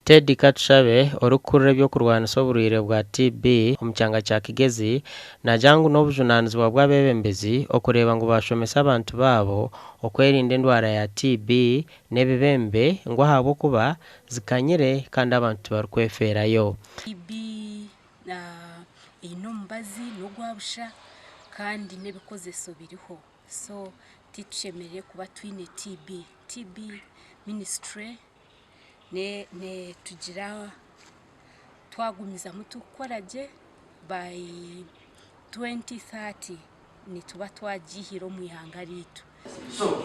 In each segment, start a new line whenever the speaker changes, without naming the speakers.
Teddy Katushabe, orikukurira eby'okurwanisa oburwaire bwa TB omu kyanga kya Kigezi, naagira ngu n'obujunaanizibwa bw'abeebembezi okureeba ngu baashomesa abantu baabo okwerinda endwara ya TB n'ebibembe ngu ahabw'okuba zikanyire kandi abantu tibarikwefeerayo.
TB eine omubazi n'ogwa busha kandi n'ebikozeso biriho so titushemereire kuba twine TB. TB ministry netugira twagumizamu turikukora gye by 2030 nituba twagiihire omu ihanga ryaitu.
So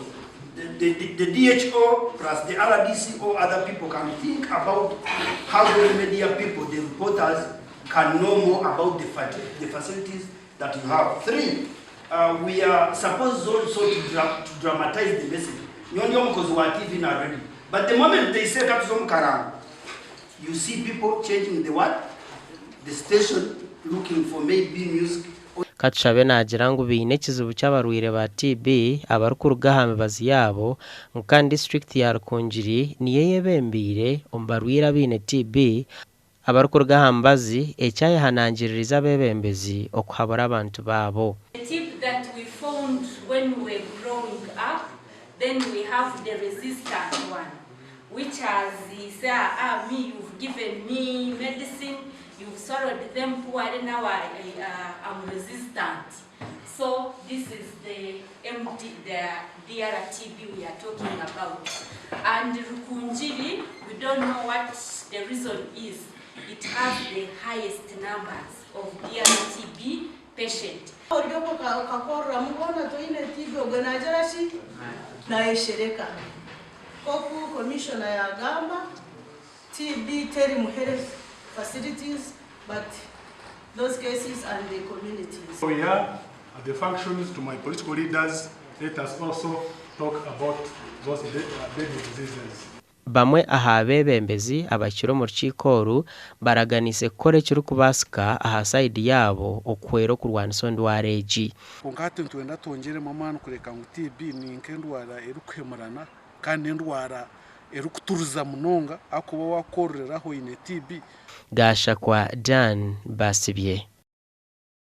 the, the, the DHO plus the RDC or other people can think about how the media people, the reporters, can know more about the, the facilities that you have. Three, we are supposed also to dramatize the message. Nyondi omukozi wa TV na radio. But the moment they say katuze Karango, you see people changing the what? The station, looking for maybe music.
Katushabe naagira ngu baine ekizibu ky'abarwaire ba TB abarikuruga aha mibazi yaabo ngu kandi disiturikiti ya Rukungiri niyo eyebembeire omu barwaire abaine TB abarikuruga aha mibazi ekyayehanangiririza abeebembezi okuhabura abantu baabo.
The TB that we found when we were growing up, then we have the resistant one, which has say, "Ah, me, you've given me medicine, you've swallowed them poorly, now I am resistant." So this is the MD, the DRTB we are talking about. And Rukungiri, we don't know what the reason is. It has the highest numbers of DRTB patient.
Ori okakorora mubona toine TB ogwe nagira ki nayeshereka koku commissioner yagamba TB teri mu health facilities but those cases and the communities.
So we are at the functions to my political leaders. Let us also talk about those deadly diseases.
Bamwe aha beebembezi abahikire omu rukiiko oru baraganiise kukora ekirikubaasika aha sayidi yaabo okuhwera okurwanisa endwara egi.
Kwonka hati nitwenda twongyeremu amaani kureka ngu TB ni nk'endwara erikuhemurana kandi n'endwara erikuturiza munonga ahakuba wakororeraho oine TB.
Gashakwa Dan Basibye.